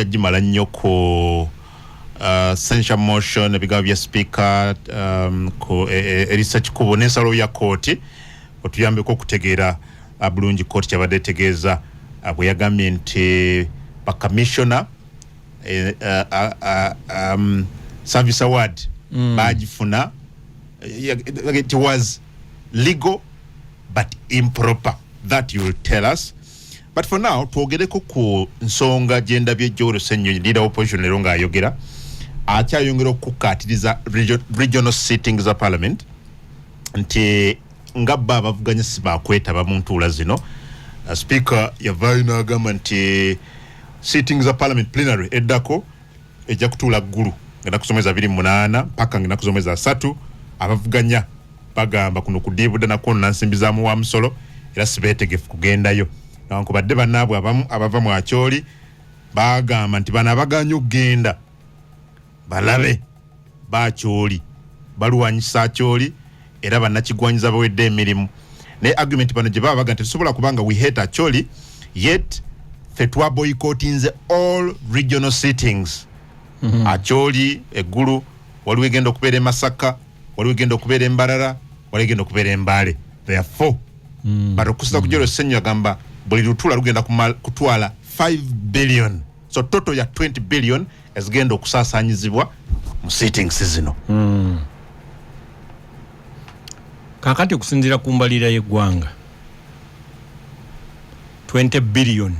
Gimala nnyo ku censure motion, ebigambo bya speaker ku erisa kikubo n'ensalo ya kooti, otuyambeko okutegeera bulungi kooti kyabadde etegeeza bwe yagambye nti bakamishona service award bagifuna, it was legal but improper. That you will tell us, but for now twogereko ku nsonga gyendabye Joel Ssenyonyi, leader opposition, leero ng'ayogera akyayongera okukkaatiriza regional sitting za parliament, nti nga bo abavuganya si bakwetaba mu ntuula zino. Speaker yavaayo n'agamba nti sitting za parliament plenary eddako ejja kutuula Ggulu nga z'omwezi 28 paka nga ennaku z'omwezi 30. Abavuganya bagamba kuno kudiibuda nakwonona nsimbi za muwa musolo, era si beetegefu kugendayo, newankubadde bannaabwe abamu abava mu Acholi bagamba nti bano abaganya okugenda balabe Baacholi balwanyisa Acholi era bannakigwanyiza bawedde emirimu. Naye argument bano gye baba baga nti tetusobola kubanga we hate Acholi, yet ffe twaboycottinze all regional sittings. Acholi eggulu waliwo egenda okubeera e Masaka, waliwo egenda okubeera e Mbarara, waliwo egenda okubeera e Mbale. Therefore, but okusinza ku Joel Ssenyonyi, agamba buli lutuula lugenda kutwala 5 billion, so total ya 20 billion ezigenda okusaasaanyizibwa mu sittings zino. Kakati okusinziira ku mbalira y'eggwanga, 20 billion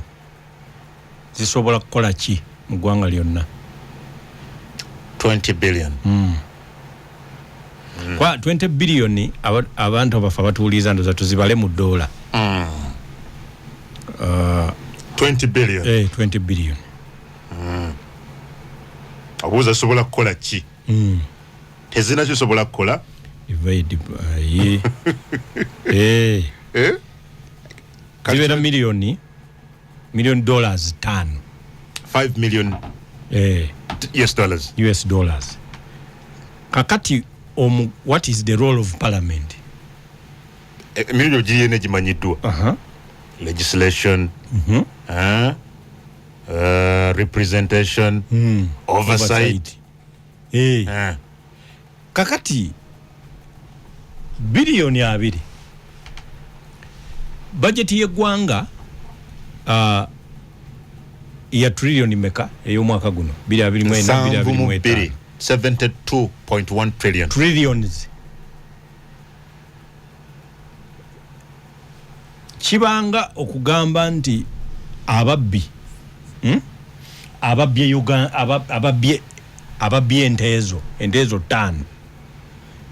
zisobola kukola ki mu ggwanga lyonna? 20 billion. Kwa 20 billion, abantu abafe abatuwuliriza, ndoza tuzibale mu dola. 20 billion. Eh, 20 billion. Obuuza sobola kukola ki? Tezina kisobola kukola. Divide by Eh? Zibeera million dollars 5. 5 million US dollars. US dollars. Kakati what is the role of parliament? Emirimu giri ene gimanyiddwa: legislation, representation, oversight. Kakati 20 biliyoni, bajeti y'eggwanga ya triliyoni meka ey'omwaka guno, 224? 72, 72.1 trillion. Trillions. Kibanga okugamba nti ababbi, Ababbye ababbye ente ezo, ente ezo ttaano,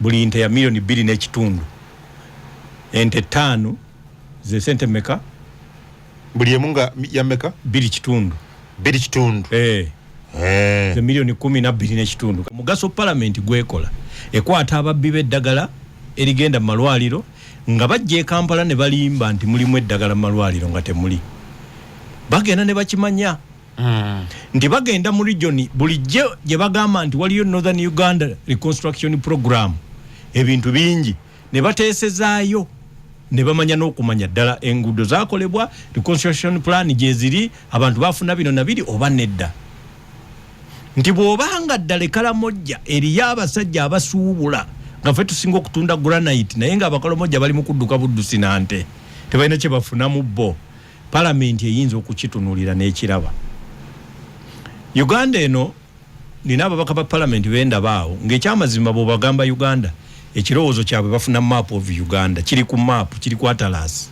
buli nte ya 2.5 miliyoni, ente ttaano ze sente meka? Buli emu nga ya meka? 2.5. 2.5. Eh. Eh. Ze 12.5 miliyoni. Omugaso palamenti gwekola, ekwata ababbi b'eddagala erigenda mu malwaliro, nga bajja e Kampala ne balimba nti mulimu eddagala mu malwaliro nga temuli. Bagenda ne bakimanya nti bagenda mu region bulijjo gye bagamba nti waliyo Northern Uganda Reconstruction Program, ebintu bingi ne bateesezaayo ne bamanya n'okumanya ddala enguudo zakolebwa, reconstruction plan gyeziri, abantu bafuna bino nabiri oba nedda. Nti bw'obanga ddala ekalamojja eriyo abasajja abasuubula, nga ffe tusinga okutunda granite, naye nga abakalamojja bali mu kudduka buddusi nante tebalina kye bafunamu bo, palamenti eyinza okukitunulira n'ekiraba. Uganda eno nina ababaka ba palamenti bendaba awo ng'ekyamazima bw'obagamba Uganda, ekirowoozo kyabwe bafuna map of Uganda, kiri ku map, kiri ku atlas,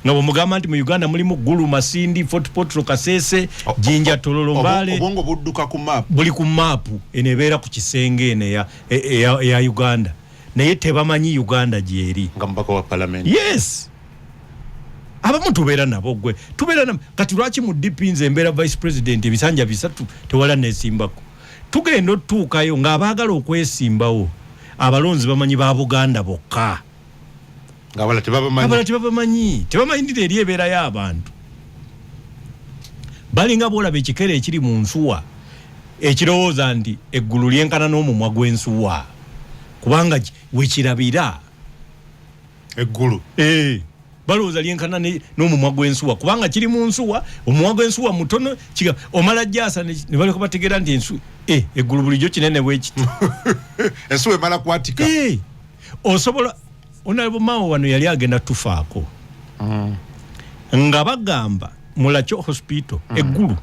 nga bwemugamba nti mu Uganda mulimu Gulu, Masindi, Fort Portal, Kasese, Jinja, Tororo, Mbale. Obwongo budduka ku map. Buli ku maapu eno ebeera ku kisenge eno eya Uganda, naye tebamanyi Uganda gyeri. Nga mubaka wa parliament. Yes, abamu tubeera nabo, gwe tubeera nabo. Kati lwaki mu DP nze embeera vice president ebisanja 3, tewala nesimbako? Tugenda otutuukayo ng'abaagala okwesimbawo abalonzi bamanyi ba Buganda bokka. Nga abala tebabamanyi. Abala tebabamanyi, tebamanyi ndira eri ebeerayo abantu balinga bwolaba ekikere ekiri mu nsuwa ekirowooza nti eggulu lyenkana n'omumwa gw'ensuwa, kubanga wekirabira. Eggulu. Eh. Balowooza lyenkana n'omumwa gw'ensuwa, kubanga kiri mu nsuwa, omumwa gw'ensuwa mutono. Omala jasa ne baleka bategeera nti ensu eggulu bulijjo kinene bwe kiti. Ensuwa emala kwatika. Osobola Honorable Mao wano yali agenda tufaako nga bagamba Mulakyo Hospital eggulu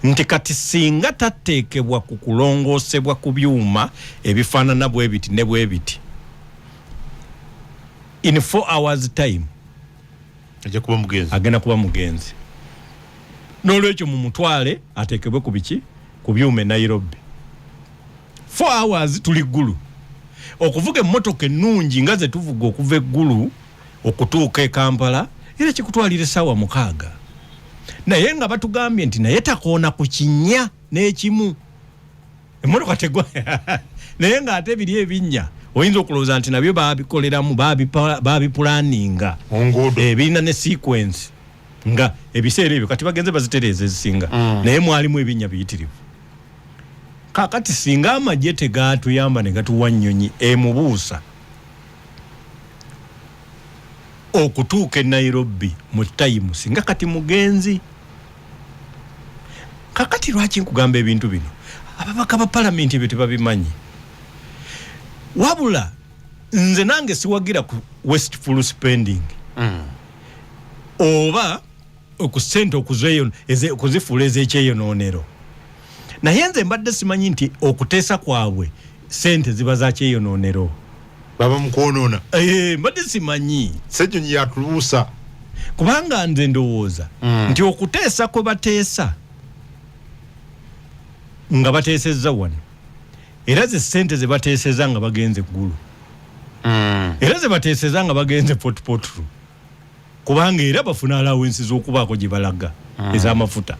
nti kati singa tateekebwa ku kulongoosebwa ku byuma ebifaanana bwe biti ne bwe biti, in 4 hours time ajja kuba mugenzi, agenda kuba mugenzi. N'olwekyo mumutwale ateekebwe ku biki, ku byuma e Nairobi. 4 hours tuli ggulu. Okuvuga emmotoka ennungi nga ze tuvuga okuva eggulu okutuuka e Kampala era kikutwalira essaawa 6, naye nga batugambye nti naye takoona ku kinnya n'ekimu, emmotoka tegwa. Naye ng'ate biri ebinnya oyinza okulowooza nti nabyo babikoleramu, babipulaninga birina ne sequence nga ebiseera ebyo kati bagenze bazitereeza ezisinga, naye mwalimu ebinnya biyitirivu. Kakati singa amagye tegatuyamba ne gatuwa nnyonyi emubuusa okutuuka e Nairobi mu time, singa kati mugenzi. Kakati lwaki nkugamba ebintu bino? Ababaka ba palamenti ebyo tebabimanyi. Wabula nze nange siwagira ku wasteful spending oba okusente okuzifuula ez'ekyeyonoonero, naye nze mbadde simanyi nti okuteesa kwabwe sente ziba za kyeyonoonero. Baba mukwonoona. Mbadde simanyi. Ssenyonyi yatuluusa. Kubanga nze ndowooza nti okuteesa kwe bateesa nga bateesezza wano, era ze sente ze bateeseza nga bagenze Ggulu, era ze bateeseza nga bagenze Fort Portal, kubanga era bafuna allowance z'okubaako gye balaga ez'amafuta.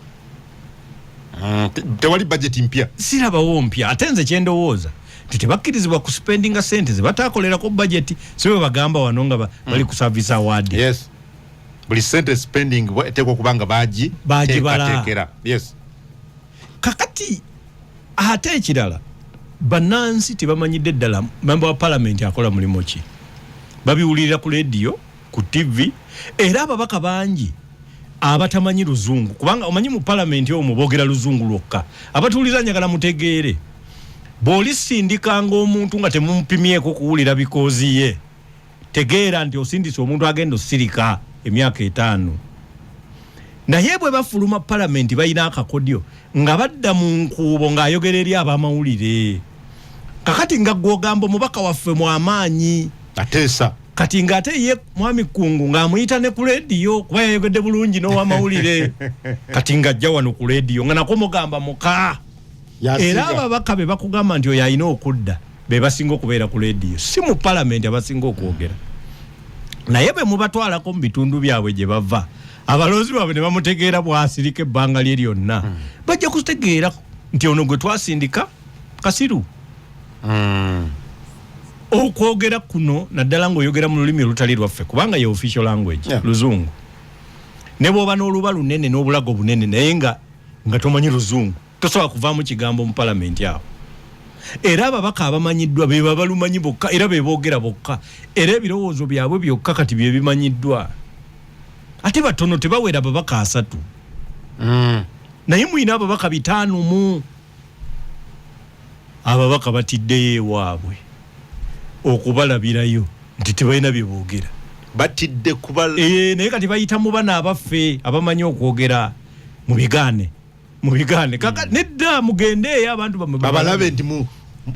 Tewali budget mpya. Sirabawo mpya. Ate nze kyendowooza nti tebakkirizibwa ku spendinga sente ze bataakolerako budget. Si bwe bagamba wano nga bali ku service award? Yes, buli sente spending eteekwa okuba nga bagi Bagibala. teekateekera. Yes. Kakati ate ekirala, bannansi tebamanyidde ddala memba wa palamenti akola mulimu ki. Babiwulirira ku lediyo, ku TV, era ababaka bangi abatamanyi luzungu, kubanga omanyi mu palamenti omwo boogera luzungu lwokka. Abatuwuliriza, njagala mutegeere, bw'olisindikanga omuntu nga temumupimyeko kuwulira bikoozi ye, tegeera nti osindise omuntu agenda osirika emyaka 5. Naye bwe bafuluma palamenti balina akakodyo nga badda mu nkuubo ng'ayogera eri abamawulire. Kakati nga gwogamba omubaka waffe mwamaanyi ateesa, kati ng'ate ye mwami Kungu ng'amuyita ne ku lediyo kuba yayogedde bulungi n'owamawulire, kati ng'ajja wano ku lediyo nga nako mugamba muka. Era ababaka be bakugamba nti oyo alina okudda be basinga okubeera ku lediyo, si mu palamenti abasinga okwogera. Naye bwe mubatwalako mu bitundu byabwe gye bava, abalonzi baabwe ne bamutegeera bw'asirika ebbanga lye lyonna, bajja kutegeera nti ono gwe twasindika kasiru. Okwogera kuno naddala ng'oyogera mu lulimi olutali lwaffe, kubanga ye official language luzungu, ne bw'oba n'oluba lunene n'obulago bunene naye nga tomanyi luzungu, tosobola kuvaamu kigambo mu palamenti awo. Era ababaka abamanyiddwa be babalumanyi bokka, era be boogera bokka, era ebirowoozo byabwe byokka kati bye bimanyiddwa. Ate batono, tebawera ababaka 30. Naye mulina ababaka 50 mu ababaka batiddeyo ewaabwe okubalabirayo nti tebalina bye boogera. Batidde kuba Naye kati bayita mu bana abaffe abamanyi okwogera, mubigaane, mubigaane. Kaka nedda, mugende eyo abantu bammwe babalabe nti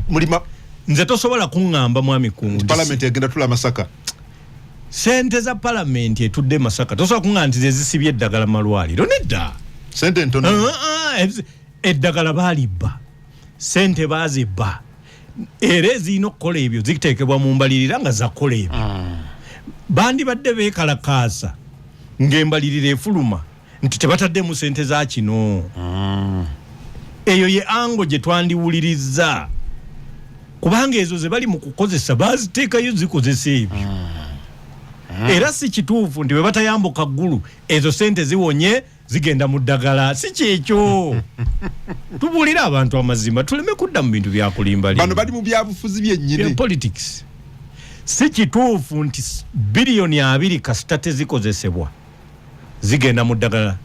mulima. Nze tosobola kuŋŋamba, mwami Kungu, nti palamenti egenda tula Masaka. Sente za palamenti etudde Masaka, tosobola kuŋŋamba nti zezisibye eddagala mu malwaliro, nedda. Sente ntono. Eddagala baalibba, sente baazibba, era ezirina okukola ebyo ziteekebwa mu mbalirira nga zakukola ebyo. Bandibadde beekalakaasa ng'embalirira efuluma nti tebataddemu sente za kino. Eyo ye ango gye twandiwulirizza, kubanga ezo ze bali mu kukozesa baziteekayo zikozesa ebyo. Era si kituufu nti bwe batayambuka ggulu ezo sente ziwonye zigenda mu ddagala, si kyekyo. Tubuulire abantu amazima, tuleme kudda mu bintu byakulimba. Bano bali mu byabufuzi byennyini. Politics. Si kituufu nti 20 biliyoni kasita tezikozesebwa zigenda mu ddagala.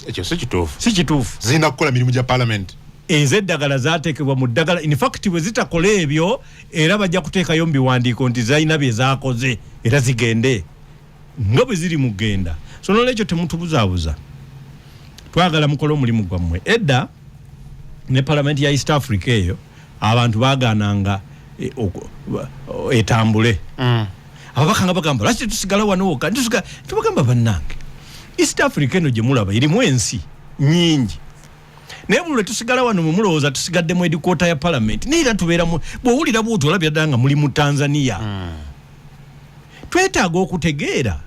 Ekyo si kituufu. Si kituufu. Zirina kukola mirimu gya parliament. Ez'eddagala zateekebwa mu ddagala. In fact, bwe zitakola ebyo, era bajja kuteekayo mu biwandiiko nti zalina bye zakoze, era zigende nga bwe ziri mu genda. So nolwekyo temutubuzaabuza, twagala mukole omulimu gwammwe. Edda ne palamenti ya East Africa eyo abantu bagaananga etambule. Ababaka nga bagamba, "Lwaki tetusigala wano wokka?" Tubagamba, "Bannange, East Africa eno gye mulaba erimu ensi nyingi, naye buli lwe tusigala wano mwe mulowooza tusigadde mu headquarter ya parliament, naye era tubeera mu bw'owulira bwoti olabira ddala nga muli mu Tanzania." Twetaaga okutegeera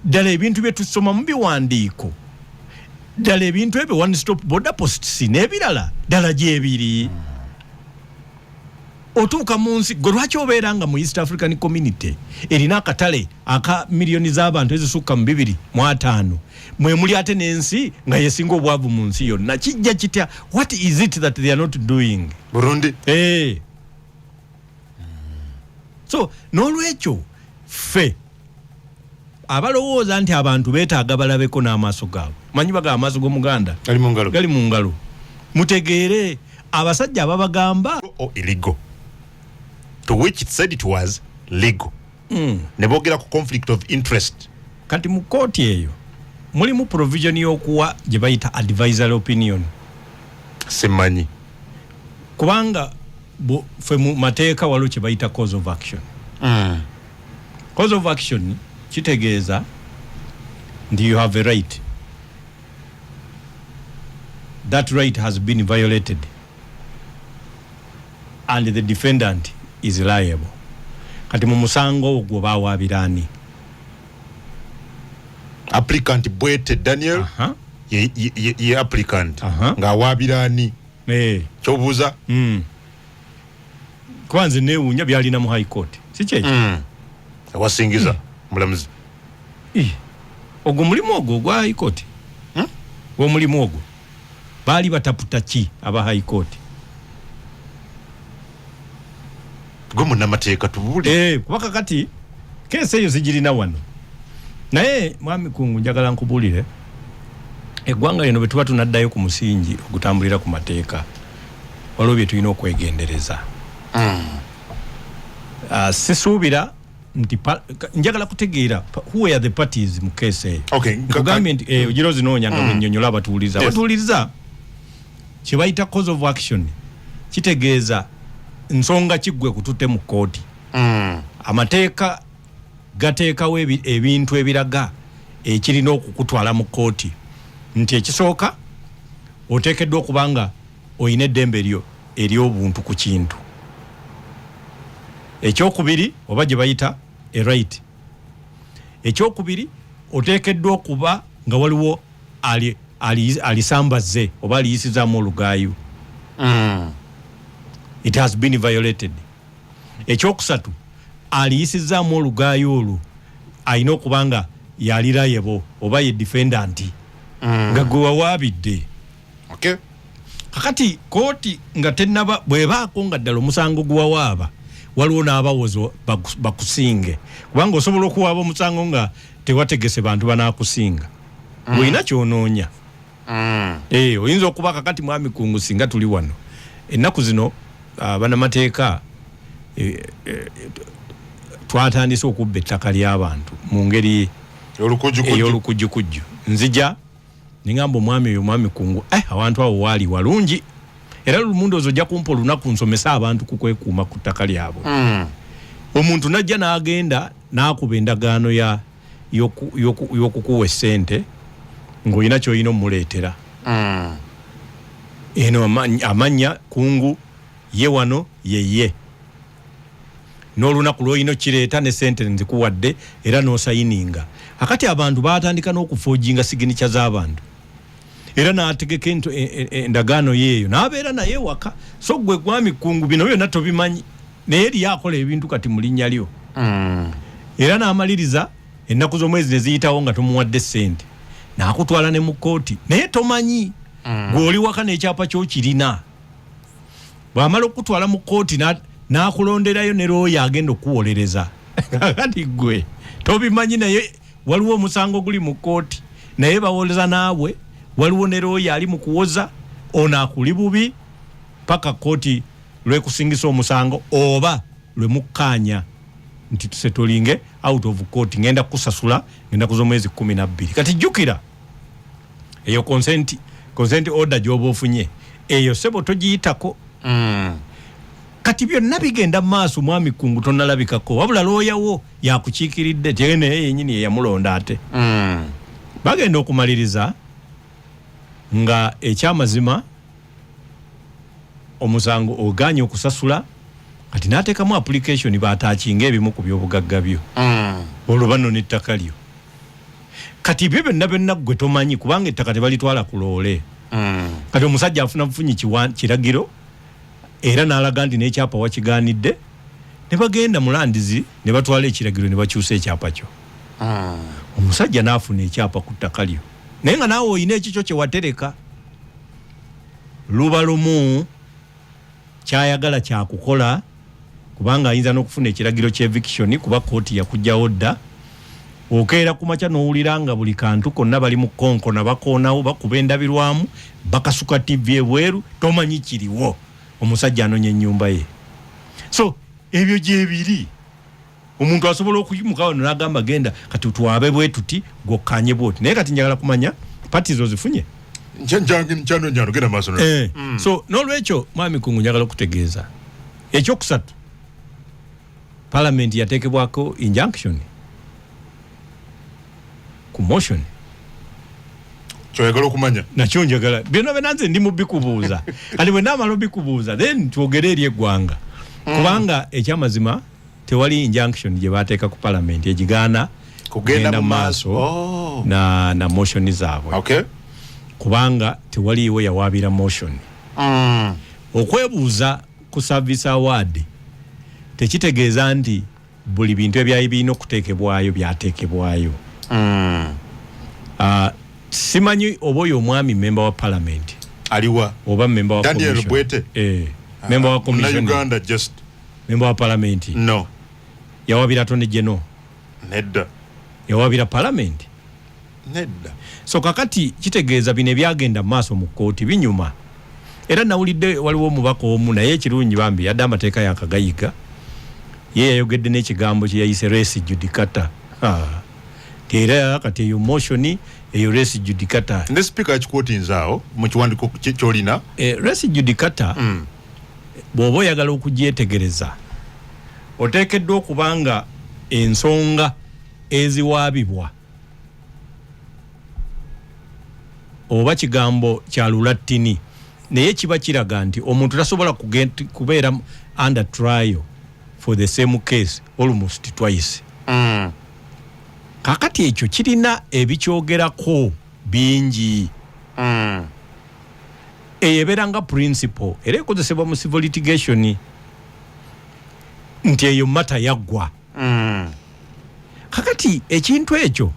ddala ebintu bye tusoma mu biwandiiko, ddala ebintu ebyo, one stop border posts n'ebirala, ddala gyebiri. Otuuka mu nsi gwe, lwaki obeera nga mu East African Community erina akatale aka miliyoni z'abantu ezisukka mu 250, mwe muli ate n'ensi nga yesinga obwavu mu nsi yonna? Kijja kitya? What is it that they are not doing? Burundi. Hey. So n'olwekyo ffe abalowooza nti abantu beetaaga balabeko n'amaaso gaabwe, manyi bagamba amaaso g'Omuganda gali mu ngalo. Gali mu ngalo. Mutegeere abasajja ababagamba. Or illegal, to which it said it was legal. Ne boogera ku conflict of interest. Kati mu kooti eyo mulimu provision y'okuwa gye bayita advisory opinion. Simanyi. Kubanga ffe mu mateeka waliwo kye bayita cause of action. Cause of action kitegeeza nti you have a right, that right has been violated and the defendant is liable. Kati mu musango ogwo bawaabira ani? Applicant Bwete Daniel. Ye applicant. Ng'awaabira ani? Eh. Kyobuuza? Kuba nze neewuunya byalina mu High Court, si kyekyo? Awasingiza mulamuzi. Ih, ogwo mulimu ogwo ogwa High Court. Omulimu ogwo baali bataputa ki aba High Court? Gwe munnamateeka, tubuulire. Eh, kuba kakati case eyo zigirina wano, naye mwami Kungu, njagala nkubuulire, eggwanga lino bwe tuba tunaddayo ku musingi ogutambulira ku mateeka, waliwo bye tulina okwegendereza. Sisuubira nti njagala kutegeera who were the parties mu case eyo. Nkugambye nti ogira ozinoonya nga bwennyonnyola abatuwuliriza. Abatuwuliriza, kye bayita cause of action kitegeeza nsonga kiggwe kututte mu kooti. Amateeka gateekawo ebintu ebiraga ekirina okukutwala mu kooti, nti ekisooka oteekeddwa okuba nga olina eddembe lyo ery'obuntu ku kintu, ekyokubiri oba gye bayita a right, ekyokubiri oteekeddwa okuba nga waliwo alisambazze oba aliyisizaamu olugaayu, it has been violated, ekyokusatu aliyisizaamu olugaayu olwo alina okuba nga yali liable oba ye defendant nga gwe wawaabidde. Kakati kooti nga tenaba bwebaako nga ddala omusango gwewawaaba waliwo n'abawozo bakusinge, kubanga osobola okuwaaba omusango nga tewategese bantu banakusinga, olina kyonoonya. Eh, oyinza okuba kakati mwami Kungu, singa tuli wano ennaku zino banamateeka twatandise okubba ettaka ly'abantu mu ngeri olukujjukujju. Ey'olukujjukujju. Nzija nengamba omwami oyo, omwami Kungu, awantu awo waali walungi, era lumu ndowooza ojja kumpa olunaku nsomese abantu ku kwekuuma ku ttaka lyabwe. Omuntu najja n'agenda n'akuba endagaano ya y'okukuwa essente ng'olina kyolina omuleetera. Eno amannya Kungu ye wano yeye, n'olunaku lwolina okireeta ne sente nzikuwadde, era n'osayininga. Akati abantu batandika n'okuforginga signature z'abantu, era n'ategeka endagaano yeeyo n'abeera naye waka. So gwe gwami Kungu bino byonna tobimanyi, naye eriyo akola ebintu kati mu linnya lyo. Era n'amaliriza ennaku z'omwezi ne ziyitawo nga tomuwadde sente, n'akutwala ne mu kooti, naye tomanyi. Gwe oli waka n'ekyapa kyokirina. Bw'amala okutwala mu kooti n'akulonderayo ne looya agenda okuwolereza. Kakati gwe tobimanyi, naye waliwo omusango guli mu kooti, naye bawoleza naawe, waliwo ne looya ali mu kuwoza ono akuli bubi paka kooti lwekusingisa omusango oba lwe mukkaanya nti tusettlinge out of court, ngenda kusasula, ngenda kuza omwezi 12. Kati jjukira eyo consent order gy'oba ofunye eyo, sebo, togiyitako. Kati byonna bigenda mu maaso, mwami Kungu tonalabikako, wabula looya wo yakukiikiridde tye naye yenyini yeyamulonda ate. Bagenda okumaliriza nga ekyamazima omusango oganye okusasula, kati n'ateekamu application batakinga ebimu ku byobugagga byo. Olwo banona ettaka lyo. Kati ebyo byonna byonna ggwe tomanyi, kubanga ettaka tebalitwala ku loole. Kati omusajja afuna bufunyi kiragiro era n'alaga nti n'ekyapa wakigaanidde, ne bagenda mu lands ne batwala ekiragiro ne bakyusa ekyapa kyo. Omusajja n'afuna ekyapa ku ttaka lyo, naye nga naawe olina ekikyo kye watereka. Luba lumu kyayagala kyakukola, kubanga ayinza n'okufuna ekiragiro ky'eviction, kuba kooti yakugjawo dda. Okeera ku makya n'owulira nga buli kantu konna bali mu konkona, bakoonawo, bakuba endabirwamu, bakasuka TV ebweru, tomanyi kiriwo, omusajja anonya ennyumba ye. So ebyo gyebiri, omuntu asobola okuyimuka wano n'agamba genda kati twabe bwe tuti, gwokkanye bwoti. Naye kati njagala kumanya parties ozifunye. Nkyano genda maaso. Eh, so n'olwekyo mwami Kungu, njagala okutegeeza ekyokusatu, palamenti yateekebwako injunction ku motion. Kyoyagala okumanya? Nakyo njagala byonna byonna, nze ndi mu bikubuuza. Kati bwe naamala obikubuuza, then twogere eri eggwanga, kubanga ekyamazima tewali injunction gye bateeka ku palamenti egigaana kugenda mu maaso. Oh. Na motion zaabwe. Kubanga tewaliiwo yawaabira motion. Okwebuuza ku service award tekitegeeza nti buli bintu ebyali birina okuteekebwayo byateekebwayo. Simanyi oba oyo omwami memba wa parliament. Aliwa? Oba memba wa Daniel commission. Bwete? Eh, memba wa commission. Uganda just Memba wa parliament. No. Yawabira Attorney General? Nedda. Yawabira parliament? Nedda. So kakati kitegeeza bino ebyagenda mu maaso mu kkooti binyuma. Era nawulidde waliwo omubaka omu, naye ekirungi bambi yadde amateeka yakagayiga, ye yayogedde n'ekigambo kye yayise res judicata. Ah. Era kati eyo motion eyo res judicata. Ne speaker yakikwotinza awo mu kiwandiiko kyolina. Res judicata, bw'oba oyagala okugyetegereza, oteekeddwa okuba nga ensonga eziwaabibwa oba kigambo kya Lulattini, naye kiba kiraga nti omuntu tasobola kubeera under trial for the same case almost twice. Kakati ekyo kirina ebikyogerako bingi. Eyo ebeera nga principle era ekozesebwa mu civil litigation, nti eyo matter yaggwa. Kakati ekintu ekyo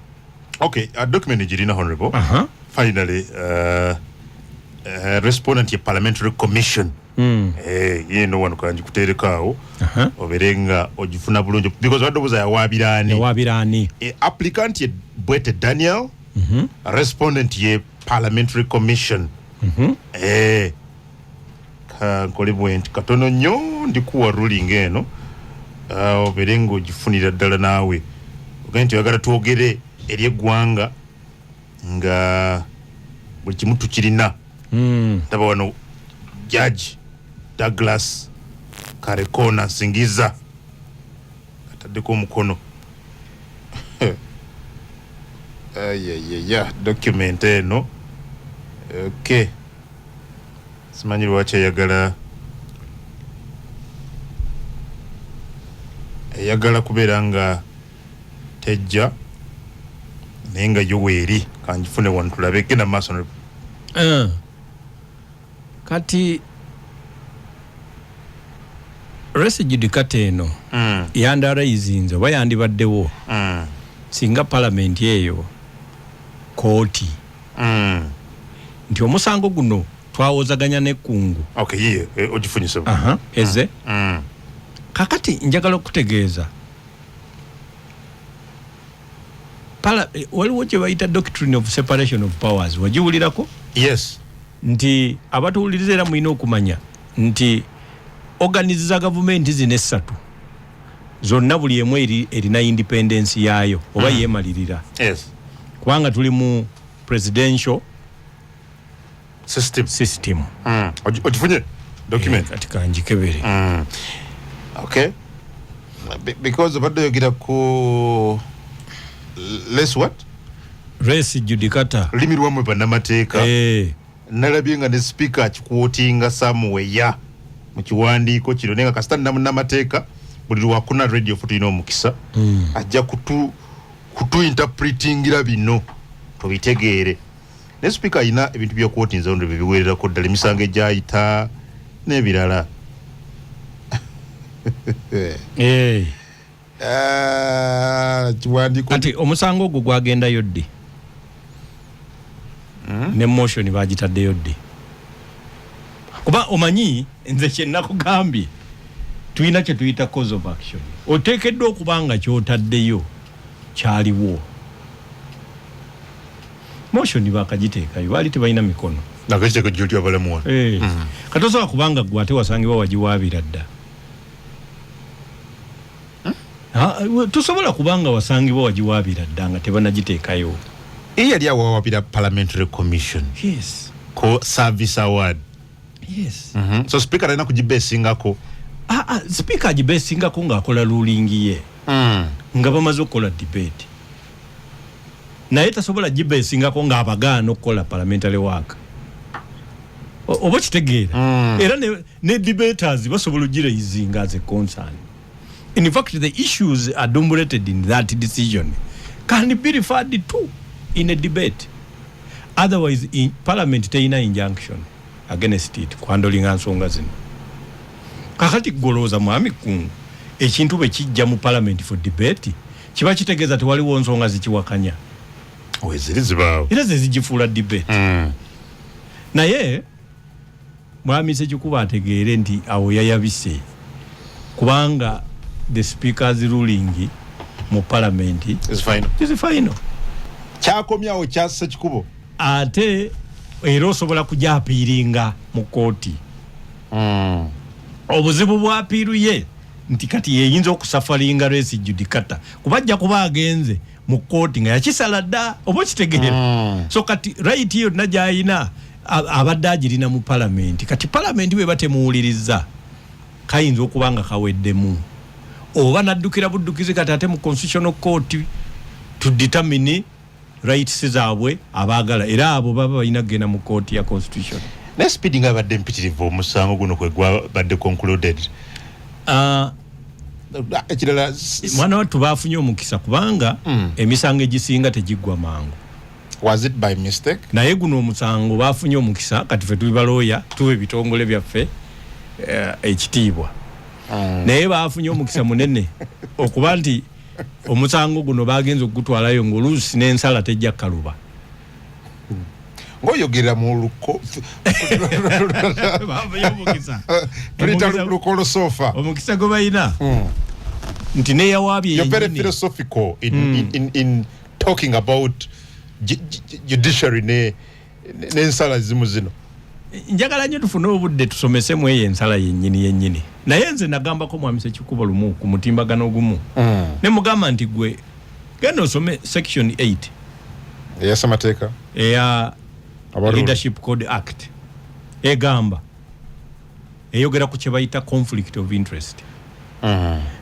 Okay, a document girina, honorable. Finally, respondent ye Parliamentary Commission. Yeno wano kanjikuteereko awo obeere nga ogifuna bulungi, because wadde obuuza yawaabira ani. Yawaabira ani? Applicant ye Bwete Daniel, respondent ye Parliamentary Commission. Kankole bwe nti katono nnyo, ndikuwa ruling eno, obeere ng'ogifunira ddala naawe ogende nti oyagala twogere eri eggwanga nga buli kimu tukirina. Ndaba wano Judge Douglas Karekona Singiza ataddeko omukono. Ayayaya, document eno, okay, simanyi lwaki eyagala kubeera nga tejja, naye nga yo weeri. Kanjifune wano tulabe. Genda maaso. Kati res judicata eno yandarayizinze oba yandibaddewo singa palamenti eyo kooti nti omusango guno twawozaganya nekkungu. Okay, yiye ogifunyise. Aha, eze. Kakati njagala okutegeeza Waliwo kye bayita doctrine of separation of powers, wagiwulirako? Yes. Nti abatuwuliriza era mulina okumanya nti organs za gavumenti zino essatu zonna, buli emu erina independence yaayo oba yeemalirira. Kubanga tuli mu presidential system. System. Ogifunye document? Eh, kati kanjikebere. Okay, because obadde oyogera ku res what? Res judicata. Lulimi lwammwe bannamateeka. Eh. Nalabye nga ne speaker akiquotinga somewhere mu kiwandiiko kino, naye nga kasita munnamateeka buli lwakuna Radio 4 tulina omukisa, ajja kutu interpretingira bino tubitegeere. Ne speaker alina ebintu byaquotinza ndo byebiwererako ddala, emisango egyayita n'ebirala. Eh. Ah, kiwandiiko. Kati omusango ogwo gwagendayo ddi? Ne motion bagitaddeyo ddi? Kuba omanyi nze kyenakugambye, tulina kye tuyita cause of action. Oteekeddwa okuba nga kyotaddeyo kyaliwo. Motion bakagiteekayo, baali tebalina mikono. Nakakiteeko jjoli abalamu wano. Eh. Kati osobola kubanga gwe ate wasangibwa wagiwaabira dda. Tosobola kubanga wasangibwa wagiwaabira dda nga tebanagiteekayo. Ye yali awawabira parliamentary commission ko service award. So speaker alina kugibesingako. Ah, ah, speaker agibesingako ng'akola ruling ye nga bamaze okukola debate, naye tasobola gibesingako ng'abagaana okukola parliamentary work. Oba kitegeera? Era ne debaters basobola ogiraisinga as a concern. In fact, the issues adumbrated in that decision can be referred to in a debate. Otherwise, in parliament teyina injunction against it kuhandlinga nsonga zino. Kakati golowooza, mwami Kungu, ekintu bwe kijja mu parliament for debate, kiba kitegeeza tewaliwo nsonga zikiwakanya. Weziri zibaawo. Era ze zigifuula debate. Naye mwami Sekikuba ategeere nti awo yayabise, kubanga the speaker's ruling mu parliament is final. Is final. Kyakomyawo kya Sekikubo. Ate era osobola kujaappealinga mu kooti. Obuzibu bwa appeal ye nti kati yeyinza okusufferinga res judicata, kuba ajja kuba agenze mu kooti nga yakisala dda, oba okitegeera? So kati right yonna gyayina abadde agirina mu palamenti. Kati palamenti bweba temuwuliriza, kayinza okuba nga kaweddemu, oba naddukira buddukizi kati ate mu constitutional court to determine rights zaabwe abaagala. Era abo baba balina kugenda mu kooti ya constitution. Naye speed nga abadde mpitirivu omusango guno kwe gwabadde concluded. Ekirala Mwana wattu, bafunye omukisa kubanga emisango egisinga tegiggwa mangu. Was it by mistake? Naye guno omusango bafunye omukisa. Kati fe tuli balooya, tuwa ebitongole byaffe ekitiibwa, naye bafunye omukisa munene okuba nti omusango guno bagenza okugutwalayo ngaoluusi n'ensala tejja kaluba. Ng'oyogerera mu luko Bafunye omukisa. Tulita lukolosofa. Omukisa gwe balina nti neyawaabye You're very yennyini philosophical in talking about judiciary ne n'ensala zimu zino. Njagala nnyo tufune obudde tusomesemu eyo ensala yennyini yennyini. Naye nze nagambako mwami Sekikubo lumu ku mutimbagano ogumu, ne mugamba nti gwe genda osome section 8 eyasamateeka eya Abalonda. Leadership Code Act. Egamba, eyogera ku kye bayita conflict of interest,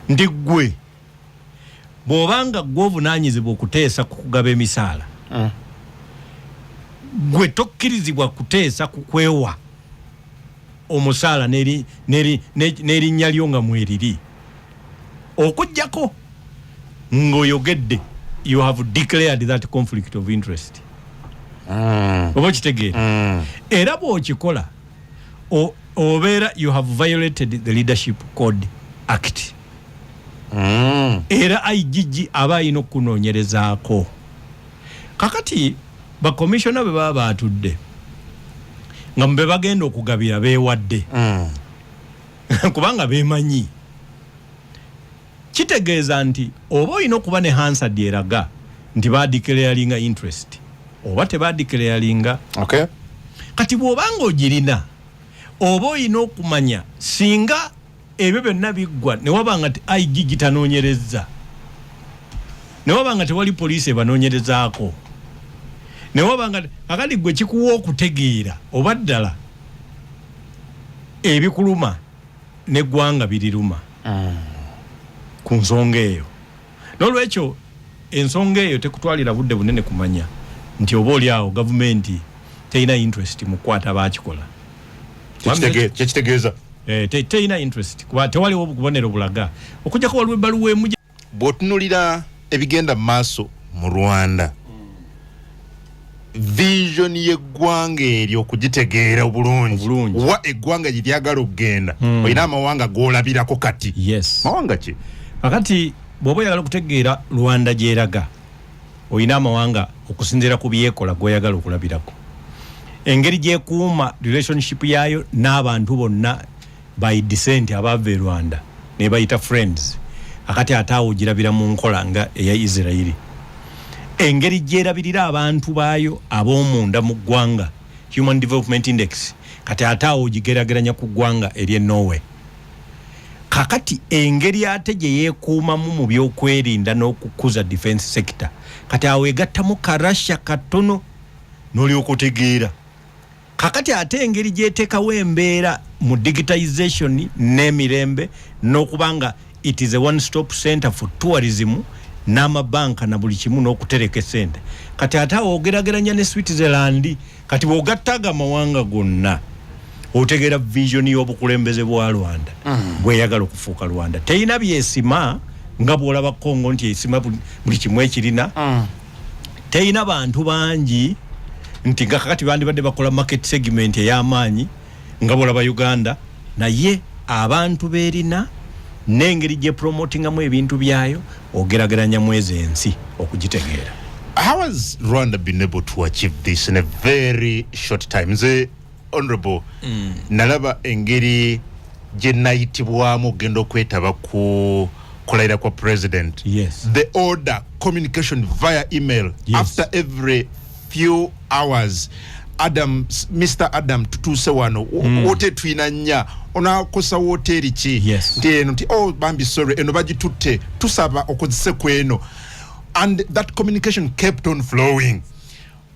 nti gwe bw'obanga gwe ovunaanyizibwa okuteesa ku kugaba emisaala, gwe tokkirizibwa kuteesa ku kwewa omusaala n'erinnya lyo nga mweriri, okugjako ng'oyogedde, you have declared that conflict of interest. Oba okitegeera? Era bw'okikola, obeera you have violated the Leadership Code Act. Era IGG aba alina okunoonyerezaako. Kakati bakomishona bwe baba batudde nga mbe bagenda okugabira beewadde, kubanga beemanyi, kitegeeza nti oba olina okuba ne Hansard eraga Nti badeclaringa interest oba tebadeclaringa. Kati bw'obanga ogirina, oba olina okumanya singa ebyo byonna biggwa ne waba nga IG gitanoonyereza, ne waba nga tewali poliisi ebanoonyerezaako, ne waba nga akati gwe kikuwa okutegeera oba ddala ebikuluma n'eggwanga biriruma ku nsonga eyo. N'olwekyo ensonga eyo tekutwalira budde bunene kumanya nti oba oli awo gavumenti terina interest mu kukwata bakikola. Kyekitegeeza. Terina interest kuba tewaliwo bubonero bulaga, okujjako waliwo ebbaluwa emu. Bw'otunulira ebigenda mu maaso mu Rwanda, vision y'eggwanga eryo okugitegeera obulungi, Obulungi. wa eggwanga gye lyagala okugenda, olina amawanga g'olabirako kati? Yes. Mawanga ki? Kakati bw'oba oyagala okutegeera Rwanda gyeraga, olina amawanga okusinziira ku byekola gw'oyagala okulabirako, engeri gyekuuma relationship yaayo n'abantu bonna by descent abaava e Rwanda nebayita friends. Akati ate awo ogirabira mu nkola nga eya Isirairi, engeri gyerabirira abantu baayo ab'omunda mu ggwanga, Human Development Index. Kati ate awo ogigerageranya ku ggwanga ery'e Norway. Kakati engeri ate gye yeekuumamu mu byokwerinda n'okukuza defense sector, kati awo egattamu karasha katono n'olyoka otegeera. Kakati ate engeri gyeteekawo embeera mu digitization n'emirembe n'okuba nga it is a one stop center for tourism n'amabanka na buli kimu n'okutereka esente, kati ate awo ogerageranya ne Switzerland. Kati bw'ogattaga amawanga gonna, otegeera vision y'obukulembeze bwa Rwanda bweyagala okufuuka. Rwanda terina byesima nga bw'olaba Congo nti esima buli kimu ekirina. Terina bantu bangi nti nga kakati bandibadde bakola market segment ey'amaanyi nga bwolaba Uganda, naye abantu beerina n'engeri gye promotingamu ebintu byayo, ogerageranyamu ezo ensi okugitegeera. How has Rwanda been able to achieve this in a very short time? Nze, honorable, nalaba engeri gye nayitibwamu okugenda okwetaba ku kulayira kwa president. The order, communication via email, after every few hours, "Adam, Mr Adam, tutuuse wano, woteeri tulina nnya, onakosa woteeri ki?" Nti eno, nti, "Oh bambi, sorry, eno bagitutte, tusaba okozese ku eno." And that communication kept on flowing.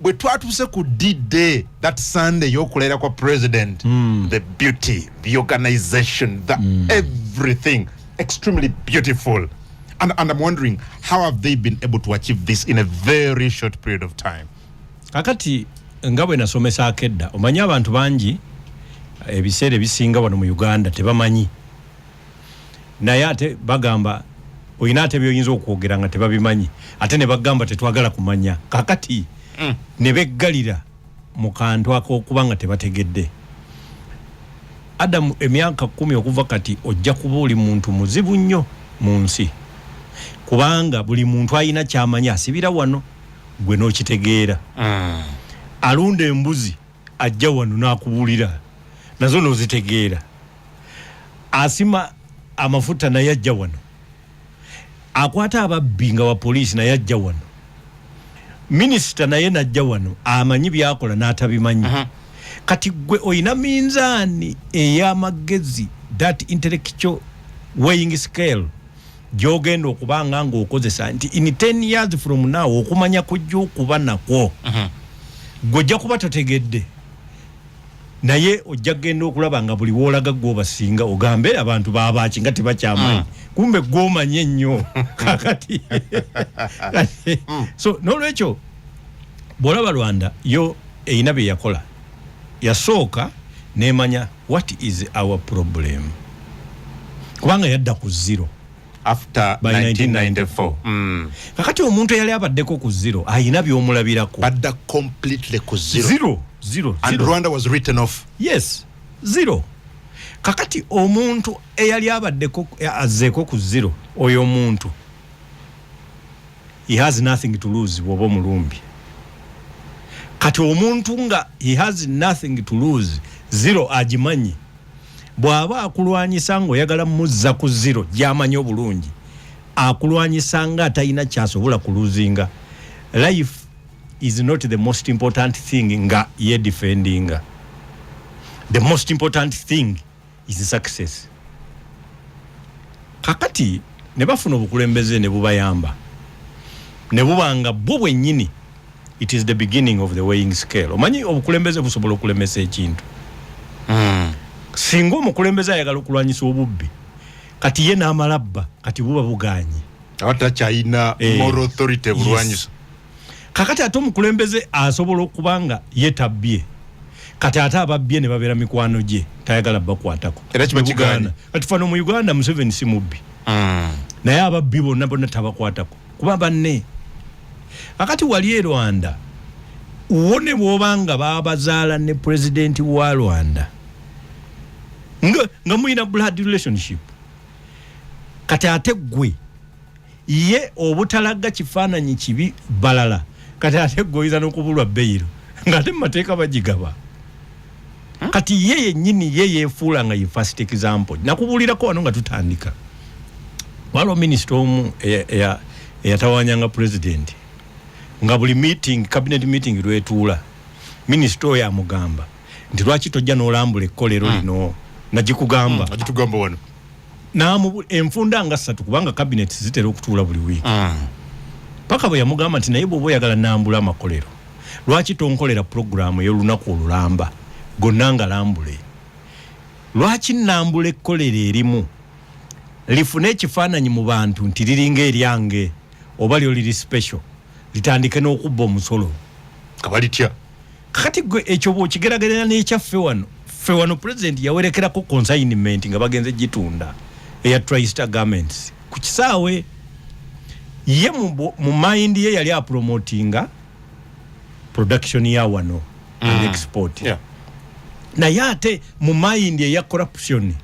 Bwe twatuuse ku D-Day, that Sunday y'okulayira kwa president, the beauty, the organization, the everything, extremely beautiful. And I'm wondering, how have they been able to achieve this in a very short period of time? Kakati nga bwe nasomesaako edda, omanyi abantu bangi ebiseera ebisinga wano mu Uganda tebamanyi, naye ate bagamba olina ate byoyinza okwogera nga tebabimanyi, ate ne bagamba tetwagala kumanya. Kakati ne beggalira mu kantu ak'okuba nga tebategedde. Adamu, emyaka 10 okuva kati ojja kuba oli muntu muzibu nnyo mu nsi, kubanga buli muntu alina kyamanyi asibira wano gwe n'okitegeera. Alunda embuzi ajja wano n'akubuulira nazo n'ozitegeera. Asima amafuta naye ajja wano. Akwata ababbi nga wa poliisi naye ajja wano. Minisita naye najja wano, amanyi byakola n'atabimanyi. Kati gwe oyina minzaani ey'amagezi, that intellectual weighing scale gyogenda okubanga ng'okozesa nti in 10 years from now okumanya kujja okuba nakwo, gwe ojja kuba totegedde, naye ojja kugenda okulaba nga buli woolaga gwobasinga, ogambe abantu babaki nga tebakyamanyi, kumbe gwomanye ennyo. Kakati so n'olwekyo bw'olaba Rwanda yo erina bye yakola, yasooka nemanya what is our problem, kubanga yadda ku zero. After by 1994. Kakati omuntu eyali abaddeko ku zero ayina byomulabirako. Badda completely ku zero. Zero, zero. And zero. Rwanda was written off. Yes, zero. Kakati omuntu eyali abaddeko azzeeko ku zero, oyo omuntu he has nothing to lose bw'oba omulumbi. Kati omuntu nga he has nothing to lose, zero agimanyi, bw'aba akulwanyisa ng'oyagala muzza ku zero gy'amanyi obulungi, akulwanyisa nga atalina kyasobola kuluzinga. Life is not the most important thing nga ye defendinga. The most important thing is success. Kakati ne bafuna obukulembeze ne bubayamba ne bubanga bwo bwennyini. It is the beginning of the weighing scale. Omanyi obukulembeze busobola okulemesa ekintu. Singa omukulembeze ayagala okulwanyisa obubbi, kati ye n'amala bba, kati buba buganye. Aba takyayina moral authority bulwanyisa. Kakati ate omukulembeze asobola okuba nga ye tabbye, kati ate ababbye ne babeera mikwano gye, tayagala bakwatako. Era kiba kigaanye. Kati fano mu Uganda, Museveni si mubbi, naye ababbi bonna bonna tabakwatako kuba banne. Kakati wali e Rwanda wo, ne bwoba nga babazaala ne pulezidenti wa Rwanda, nga muyina blood relationship, kati ate gwe ye obutalaga kifaananyi kibi balala, kati ate gwe oyinza n'okubulwa bail, ng'ate mu mateeka bagigaba. Kati ye yennyini ye yeefuula nga ye first example. Nakubuulirako wano nga tutandika, waliwo minisita omu eyatawanyanga pulezidenti, nga buli meeting, cabinet meeting lwetuula, minisita oyo amugamba nti, "Lwaki tojja n'olambula ekkolero lino?" Nagikugamba. Agitugamba wano. Enfunda nga ssatu, kubanga cabinet zitera okutuula buli wiiki, paka bwe yamugamba nti, "Naye bw'oba oyagala nambula amakolero, lwaki tonkolera puroguramu ey'olunaku olulamba gonna nga lambule? Lwaki nambula ekkolero erimu lifune ekifaananyi mu bantu nti liringa eryange, oba lyo liri special, litandike n'okubba omusolo?" Nga balitya. Kakati gwe ekyo bw'okigerageranya n'ekyaffe wano, ffe wano president yawerekerako consignment nga bagenze gitunda eya Tristar Garments ku kisaawe. Ye mu mind ye yali apromotinga production ya wano and export. Naye ate mu mind eya corruption,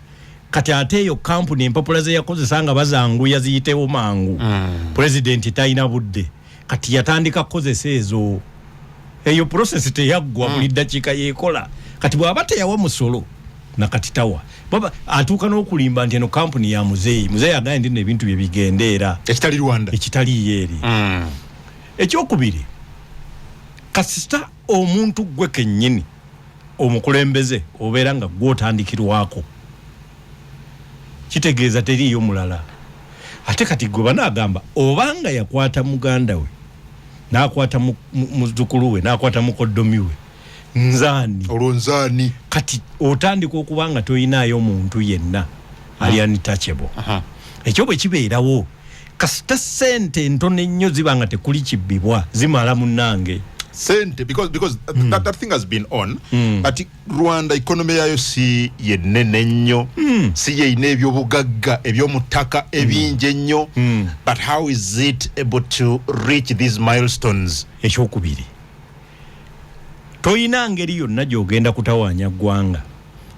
kati ate eyo kampuni empapula ze yakozesa nga bazanguya ziyitewo mangu, president talina budde, kati yatandika kukozesa ezo. Eyo process teyaggwa, buli ddakiika yekola. Kati bw'aba teyawa musolo, nakati tawa. Baba atuuka n'okulimba nti eno kampuni ya muzeeyi, muzeeyi agambye nti nno ebintu bye bigende era. Ekitali Rwanda. Ekitaliyo eri. Ekyokubiri, kasita omuntu gwe kennyini omukulembeze obeera nga gwotandikirwako, kitegeeza teriiyo mulala. Ate kati gwe banaagamba obanga yakwata muganda we, n'akwata muzzukulu we, n'akwata mukoddomi we, nzaani? Olwo nzaani? Kati otandika okuba nga toyinaayo muntu yenna ali untouchable. Ekyo bwe kibeerawo, kasita sente entono ennyo ziba nga tekuli kibbibwa, zimala munnange. Sente, because that thing has been on. But Rwanda economy yayo si yenene nnyo, si yeyina ebyobugagga ebyomutaka ebingi ennyo, but how is it able to reach these milestones? Ekyokubiri, toyina ngeri yonna gy'ogenda kutawaanya ggwanga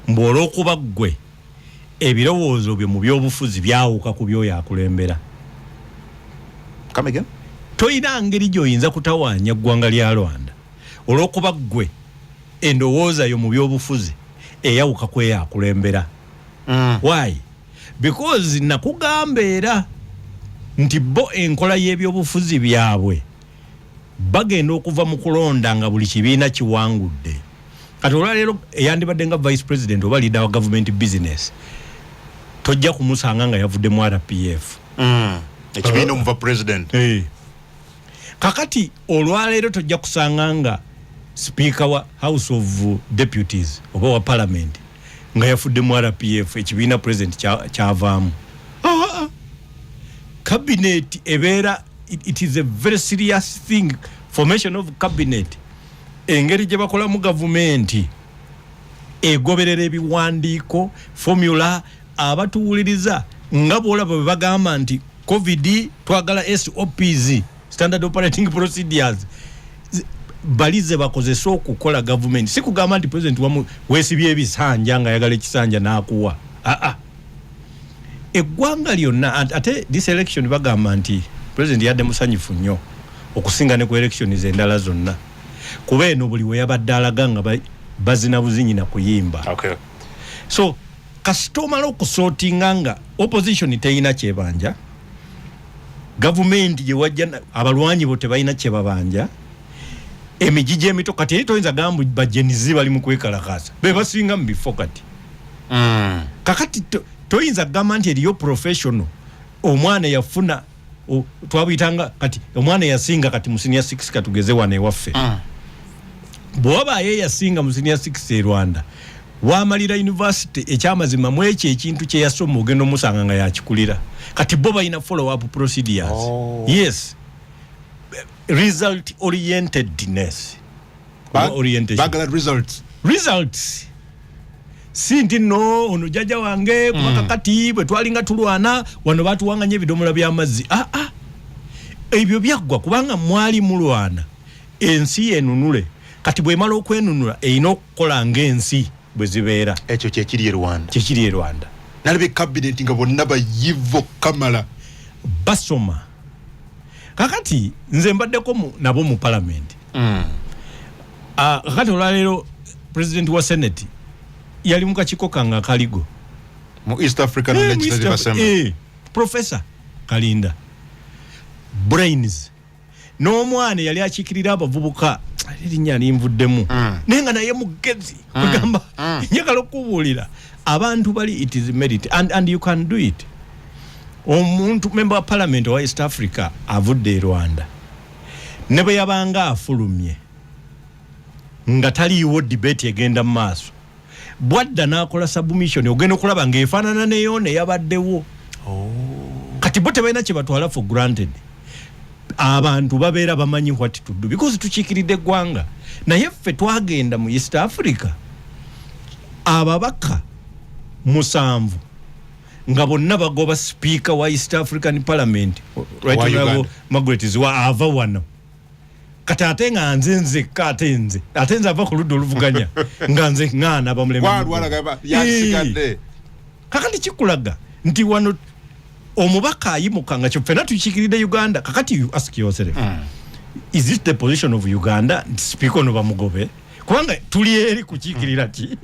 mbu olw'okuba ggwe ebirowoozo byo mu byobufuzi byawuka ku byoyo akulembera. Come again? Toyina ngeri gy'oyinza kutawaanya ggwanga lya Rwanda olw'okuba ggwe endowooza yo mu byobufuzi eyawuka ku eyo akulembera. Why? Because nakugamba era nti bo enkola y'ebyobufuzi byabwe bagenda okuva mu kulonda nga buli kibiina kiwangudde. Kati olwaleero eyandibadde nga vice president oba leader wa government business, tojja kumusanga nga yavudde mu RPF. Ekibiina omuva president. Hey. Kakati olwaleero tojja kusanga nga speaker wa House of Deputies oba wa parliament nga yafudde mu RPF, ekibiina president kyavaamu. Ah, ah. Cabinet ebeera it is a very serious thing, formation of cabinet. Engeri gye bakolamu gavumenti egoberera ebiwandiiko, formula. Abatuwuliriza, nga bwolaba bwe bagamba nti COVID twagala SOPs, standard operating procedures, bali ze bakozesa okukola gavumenti. Si kugamba nti president wamu weesibye ebisanja nga ayagala ekisanja n'akuwa. Aa, eggwanga lyonna ate this election bagamba nti president yadde musanyufu nnyo okusinga ne ku elections endala zonna, kuba eno buli we yabadde alaga nga bazina buzinyi na kuyimba. So kasita omala okusortinga nga opposition teyina kyebanja. Gavumenti gyewajja abalwanyi bo tebalina kyebabanja, emigigi emito. Kati eri toyinza gamba ba Gen Z bali mu kwekalakaasa, be basinga mu bifo kati. Kakati toyinza kugamba nti eriyo professional. Omwana yafuna twabuyitanga kati omwana yasinga kati mu senior 6, katugeze wano ewaffe, bwewabaayo eyasinga mu senior 6 e Rwanda, wamalira university, ekyamazima mu ekyo ekintu kyeyasoma ogenda omusanga nga yakikulira. Kati bo balina follow up procedures. Yes, result orientedness. Orientation. Bagala results. Results, si nti no ono jjajja wange kuba kakati bwe twalinga tulwana wano batuwanganya ebidomola by'amazzi. Aa, ah, ebyo byaggwa, kubanga mwali mulwana ensi yenunule. Kati bwemala okwenunula, erina okukola ng'ensi bwe zibeera. Ekyo kyekiri e Rwanda. Kyekiri e Rwanda. Nalaba cabinet nga bonna bayivu kamala. Basoma. Kakati nze mbaddeko nabo mu palamenti. Ah, kakati olwaleero president wa Senate yali mu kakiiko kange akaligo. Mu East African Legislative Assembly. Professor Kalinda, brains, n'omwana yali akiikirira abavubuka, erinnya linvuddemu, naye nga naye mugezi. Kwegamba njagala okubuulira abantu bali, it is merit and you can do it. Omuntu member wa parliament owa East Africa avudde e Rwanda, ne bwe yabanga afulumye nga taliiwo, debate egenda mu maaso, bwadda n'akola submission, ogenda okulaba ng'efaanana neyoona eyabaddewo. Kati bo tebalina kye batwala for granted. Abantu babeera bamanyi what to do because tukiikiridde eggwanga. Naye ffe twagenda mu East Africa, ababaka 7 nga bonna bagoba sipiika wa East African Parliament, right? Wa Honorable Uganda. Margaret Ziwa ava wano. Kati ate nga nze nzekka, ate nze ava ku ludda oluvuganya, nga nze ŋŋaana bamulembe. Walwala gaba yasigadde. Kakati kikulaga nti wano omubaka ayimuka nga ffenna tukiikiridde Uganda. Kakati you ask yourself, is it the position of Uganda nti sipiika ono bamugobe, kubanga tuli eri kukiikirira ki?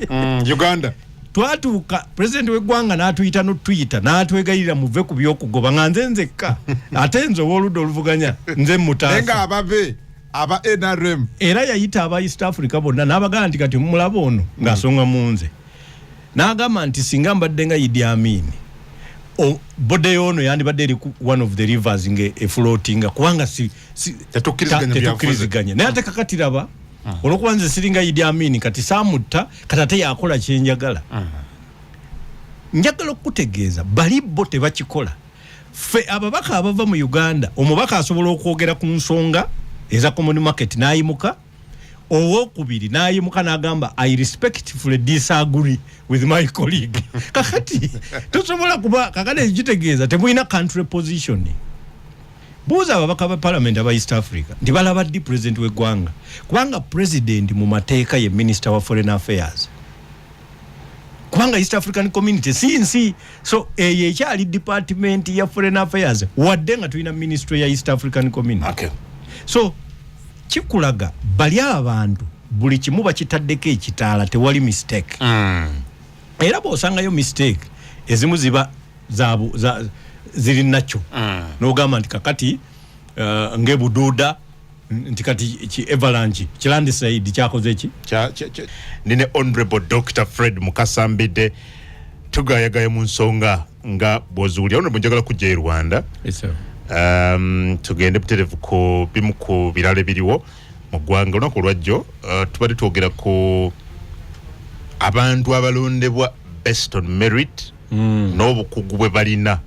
Uganda. Twatuuka pulezidenti w'eggwanga n'atuyita n'otuyita n'atwegayirira, muve ku byokugoba, nga nze nzekka, ate nze ow'oludda oluvuganya, nze Naye nga mutaasa. Ababe aba NRM. Era yayita aba East Africa bonna n'abagamba nti kati mumulaba ono ng'asonga mu nze, n'agamba nti singa mbadde nga Idi Amin, body ono yandibadde eri ku one of the rivers nga efloatinga, kubanga si, Tetukkiriziganya byafuze. Tetukkiriziganya. Naye ate kakati raba, olwokuba nze siringa Idi Amin, kati saamutta, kati ate yakola kyenjagala. Njagala okukutegeeza, bali bo tebakikola. Ffe ababaka abava mu Uganda, omubaka asobola okwogera ku nsonga eza common market n'ayimuka, owokubiri n'ayimuka n'agamba, "I respectfully disagree with my colleague." Kakati tosobola kuba, kakati ekyo kitegeeza temulina country position. Buuza ababaka ba parliament aba East Africa nti balaba ddi president w'eggwanga, kubanga president mu mateeka ye minister wa foreign affairs, kubanga East African Community si nsi, so eyo ekyali department ya foreign affairs, wadde nga tulina ministry ya East African Community. So kikulaga bali abantu buli kimu bakitaddeko ekitaala, tewali mistake. Era bw'osangayo mistake ezimu ziba ziri nakyo, n'ogamba nti kakati ng'ebuduuda nti kati ki avalanche, ki landslide kyakoze ki. Nine Honorable Dr Fred Mukasa Mbidde, tugayagaya mu nsonga nga bw'oziwulira. Honorable, njagala kujja e Rwanda. Tugende buterevu ku bimu ku birala ebiriwo mu ggwanga olunaku olwajjo. Tubadde twogera ku abantu abalondebwa based on merit n'obukugu bwe balina.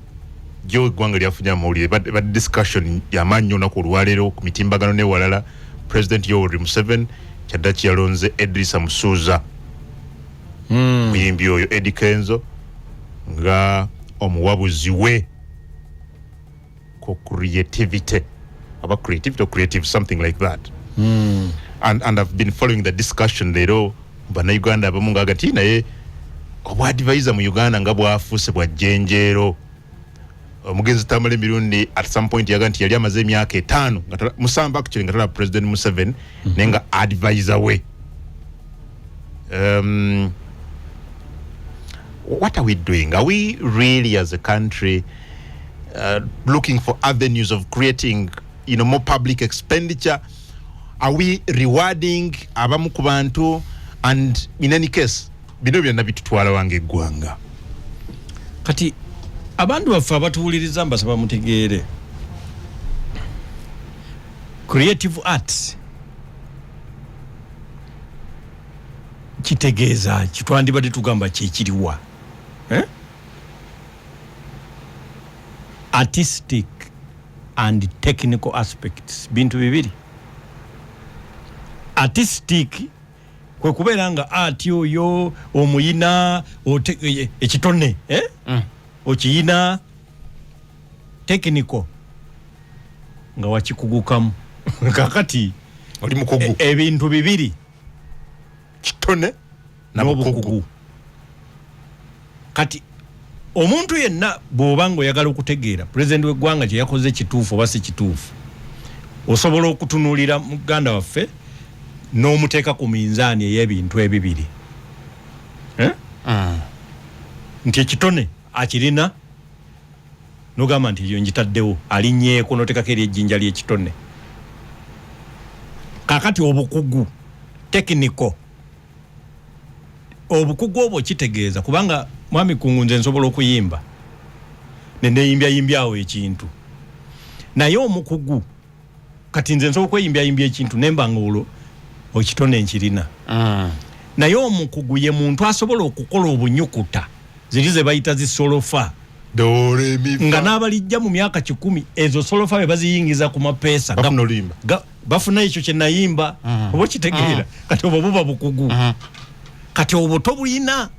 Jo eggwanga lyafunye amawulire, badde discussion yamaanyi olunaku olwaleero ku mitimbagano newalala. President Yoweri Museveni kyaddaki yalonze Edrisa Musuuza, muyimbi oyo Eddy Kenzo, nga omuwabuzi we ku creativity, aba creativity or creative, something like that. And I've been following the discussion leero. Bannayuganda abamu ngaga nti naye obwadvisor mu Uganda nga bwafuuse bwa jjenjeero. Omugenzi Tamale Mirundi at some point yaga nti yali amaze emyaka 5 nga 7 actually nga talaba President Museveni, naye nga advisor we. What are we doing? Are we really as a country looking for avenues of creating more public expenditure? Are we rewarding abamu ku bantu? And in any case, bino byonna bitutwala wange eggwanga. Kati abantu baffe abatuwuliriza, mbasaba mutegeere, creative arts kitegeeza ki? Twandibadde tugamba kyekiriwa, eh? Artistic and technical aspects bintu bibiri. Artistic kwe kubeera nga art oyo omuyina ekitone, eh? Okiyina. Technical nga wakikugukamu. Kakati oli mukugu. Ebintu bibiri. Kitone nabukugu. N'obukugu. Kati omuntu yenna bw'oba nga oyagala okutegeera pulezidenti w'eggwanga kye yakoze kituufu oba si kituufu, osobola okutunuulira muganda waffe n'omuteeka ku minzaani ey'ebintu ebibiri, eh? Nti ekitone akirina, nogamba nti eyo njitaddewo, alinnyeeko, noteekako eri ejjinja ly'ekitone. Kakati obukugu, technical, obukugu obwo kitegeeza, kubanga mwami Kungu, nze nsobola okuyimba neneyimbyayimbyawo ekintu, naye omukugu, kati nze nsobola okweyimbyayimby ekintu nemba nga olwo ekitone nkirina, naye omukugu ye muntu asobola okukola obunyukuta ziri ze bayita zi solofa, Do re mi fa. Nga n'abalijja mu myaka 100, ezo solofa be baziyingiza ku mapeesa. Bafuna oluyimba. Bafuna ekyo kye nayimba, oba okitegeera? Kati obwo buba bukugu. Kati obwo tobuyina.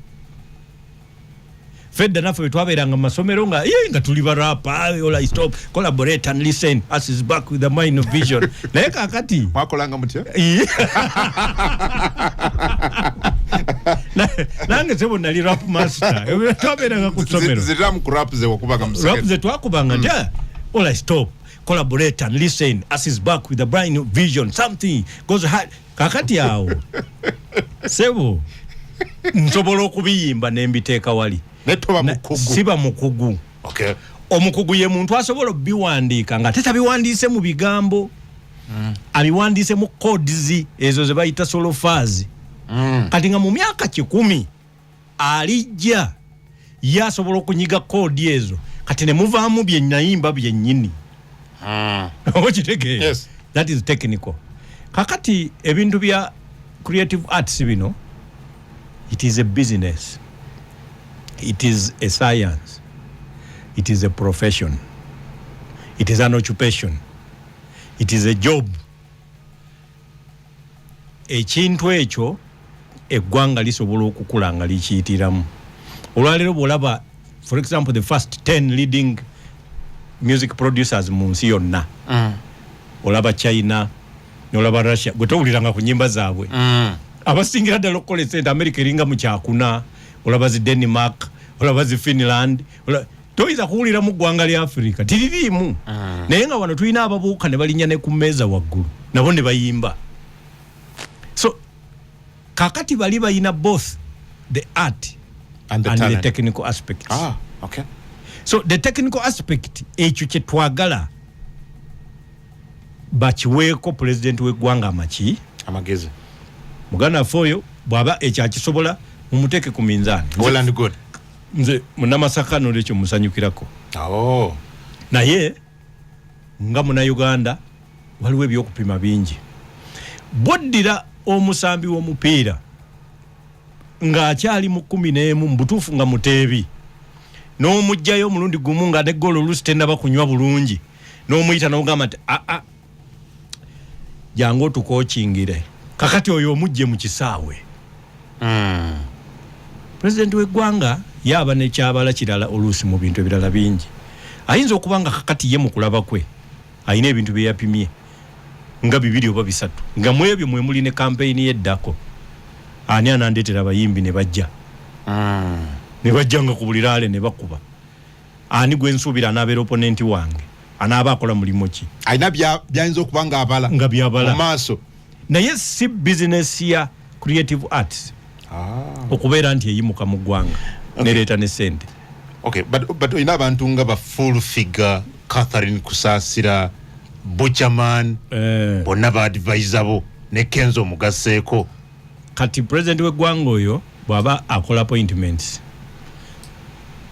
Fedda naffe bwe twabeeranga mu masomero nga ye nga tuli barapa, all I stop, collaborate and listen, us is back with the mind of vision. Naye kakati Mwakolanga mutya? Nange sebo nali rap master, twabeeranga ku ssomero. Ziramu ku rap ze wakubaga mu rap second. Ze twakubanga nti, "Ah, all I stop, collaborate and listen, us is back with the brand new vision, something goes hard." Kakati awo sebo nsobola okubiyimba nembiteeka wali. Naye toba mukugu. Siba mukugu. Omukugu ye muntu asobola obiwandiika nga tetabiwandiise mu bigambo, abiwandiise mu codes ezo ze bayita solofas. Kati nga mu myaka 100 alijja ye asobola okunyiga code ezo, kati ne muvaamu byenayimba byennyini, oba okitegeera? Yes. That is technical. Kakati ebintu bya creative arts bino, it is a business, it is a science, it is a profession, it is an occupation, it is a job. Ekintu ekyo eggwanga lisobola okukula nga likiyitiramu. Olwaleero bwolaba, for example, the first 10 leading music producers mu nsi yonna, olaba China, nolaba Russia, gwe towuliranga ku nyimba zaabwe. Abasingira ddala okukola esente, America eringa mu kyakuna, olaba zi Denmark, olaba zi Finland, toyinza kuwulira mu ggwanga lya Africa tiririimu. Naye nga wano tulina ababuuka ne balinnya ne ku mmeeza waggulu nabo ne bayimba. So kakati bali bayina both the art and the and the talent. technical aspects. Ah, okay. So the technical aspect, ekyo kyetwagala bakiweeko pulezidenti w'eggwanga amaki amagezi. Muganda waffe oyo bw'aba ekyo akisobola, mumuteeke ku minzaani. Well and good. Nze munamasaka, nolwekyo musanyukirako. Oh. Naye nga munauganda waliwo ebyokupima bingi. Bwoddira omusambi w'omupiira ng'akyali mu 11, mu butuufu nga muteebi, n'omugjayo omulundi gumu nga neggolo oluusi tennaba kunywa bulungi, n'omuyita n'ogamba nti, "Aa, jangu otukookingire." Kakati oyo omugje mu kisaawe. Pulezidenti w'eggwanga yaaba nekyabala kirala oluusi mu bintu ebirala bingi. Ayinza okuba nga kakati ye mu kulaba kwe alina ebintu bye yapimye nga bibiri oba bisatu, nga mu ebyo mwe muli ne kampeyini y'eddako, ani anandeetera abayimbi ne bajja, ne bajja nga ku buli rally ne bakuba, ani gwe nsuubira anaabeera opponent wange, anaaba akola mulimu ki? Alina byayinza okuba nga abala nga byabala mu maaso. Naye si bizinesi ya creative arts Ah. okubeera nti eyimuka mu ggwanga nereeta ne sente. Okay, but olina abantu nga ba Full Figure, Catherine Kusasira, Butcherman, bonna ba advisor bo ne Kenzo omugasseeko. Kati president w'eggwanga oyo bw'aba akola appointments,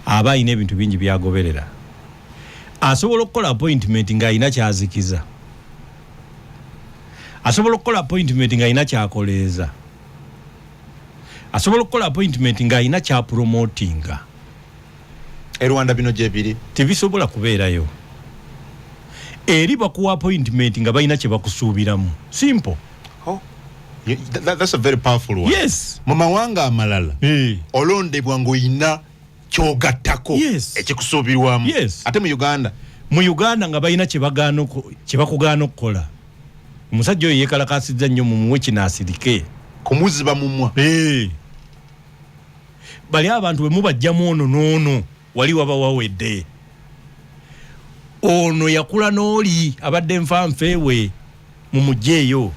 aba alina ebintu bingi byagoberera. Asobola okukola appointment ng'alina kyazikiza, asobola okukola appointment ng'alina kyakoleeza, asobola okukola appointment ng'alina kyapromotinga. E Rwanda bino gyebiri? Tebisobola kubeerayo. Eri bakuwa appointment nga balina kye bakusuubiramu, simple. Oh. That's a very powerful one. Yes. Mu mawanga amalala, olondebwa ng'olina kyogattako, ekikusuubirwamu. Ate mu Uganda? Mu Uganda nga balina kye bakugaana okukola. Omusajja oyo yeekalakasizza nnyo, mumuwe kino asirike. Kumuziba mumwa. Bali abantu bwe mubajjamu ono n'ono, wali waba wawedde. Ono yakula n'oli abadde nfanfeewe, mumugjeeyo.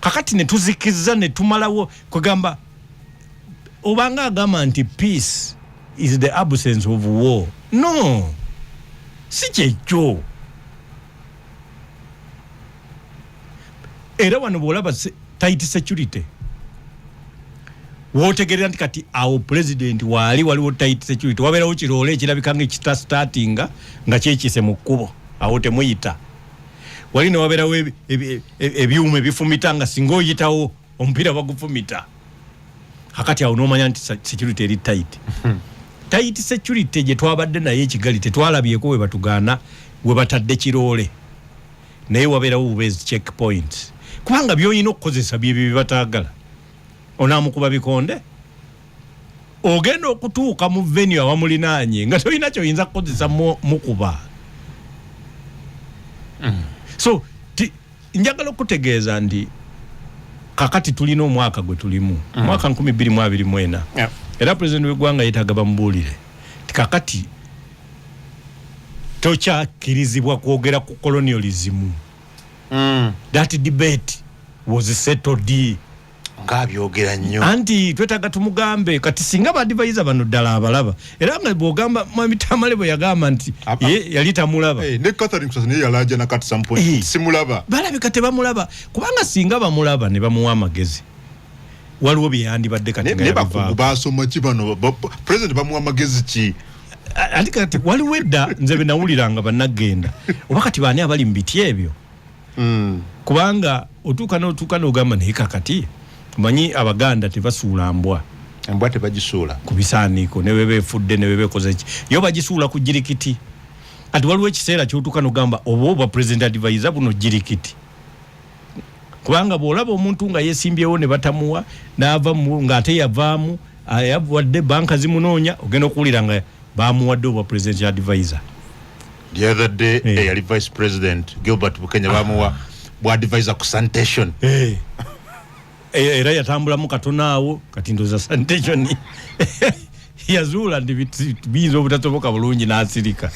Kakati ne tuzikiza ne tumalawo. Kwegamba obanga agamba nti peace is the absence of war, no, si kyekyo. Era wano bwolaba tight security, wotegerera nti kati awo president waali waliwo tight security, wabeerawo kiroole ekirabika nga ekitastartinga nga kyekise mu kkubo, awo temuyita. Wali ne wabeerawo ebyuma ebifumita nga singa oyitawo omupiira bagufumita. Kakati awo nomanya nti security eri tight. Tight security gye twabadde naye ekigali, tetwalabyeko we batugaana we batadde kiroole, naye wabeerawo bubeezi check points, kubanga byolina okukozesa byebyo byebataagala. Onaamukuba bikonde, ogenda okutuuka mu venue awamulinaanye nga tolina kyoyinza kukozesa mukuba. So njagala okutegeeza nti kakati tulina omwaka gwe tulimu, mwaka 2024. Era pulezidenti w'eggwanga yeetaaga bamubuulire ti kakati tokyakkirizibwa kwogera ku colonialism. That debate was settled. Ngaabyogera nnyo. Anti twetaaga tumugambe kati singa baadvisor bano ddala abalaba, era nga bwogamba mwami Tamale bwe yagamba nti ye yali tamulaba. Eh, ne Catherine Kusasa naye yalaja nakati some point. Simulaba. Balabika tebamulaba, kubanga singa bamulaba ne bamuwa amagezi, waliwo bye yandibadde kati nga ne bakugu yabivaako. Basoma ki bano? President bamuwa amagezi ki? Anti kati waliwo edda nze be nawuliranga bannagenda, oba kati baani abali mu biti ebyo? Kubanga otuuka n'otuuka n'ogamba, naye kakati omanyi Abaganda tebasuula mbwa. Embwa tebagisuula. Ku bisaaniiko, ne bwe efudde ne bwe ekoze ki, yo bagisuula ku jirikiti. Kati waliwo ekiseera kyotuuka n'ogamba oba obwa president advisor buno jirikiti, kubanga bw'olaba omuntu nga yeesimbyewo ne batamuwa n'ava ng'ate yavaamu, wadde banka zimunoonya, ogenda okuwulira nga bamuwadde obwa president advisor. The other day, eyali vice president Gilbert Bukenya bamuwa bwa advisor ku sanitation. Eh. Era yatambulamu katono awo. Kati ndoza sanitation yazuula nti biyinza obutasoboka bulungi n'asirika.